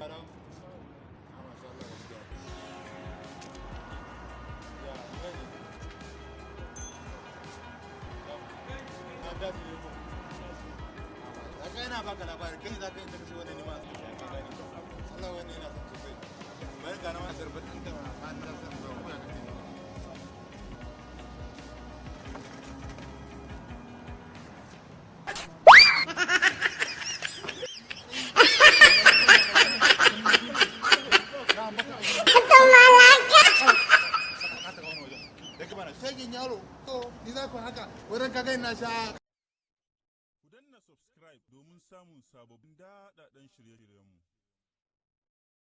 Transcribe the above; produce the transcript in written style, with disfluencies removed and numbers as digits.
Ka dawo? Ah, masha Allah, gaskiya. Ya, ina ne? Na dace ne ko? Ya kai, yana baka labari, kai za ka yi ta kashe wani ne ma ka gani. Allah, wani yana son sosai. Bari ka na ma sarfin ɗinka ma na san ba ko ya kace. Shegin yaro, to ni za ku haka wurin ka na sha. Ku danna subscribe domin samun sababbin daɗaɗɗen shirye-shiryenmu.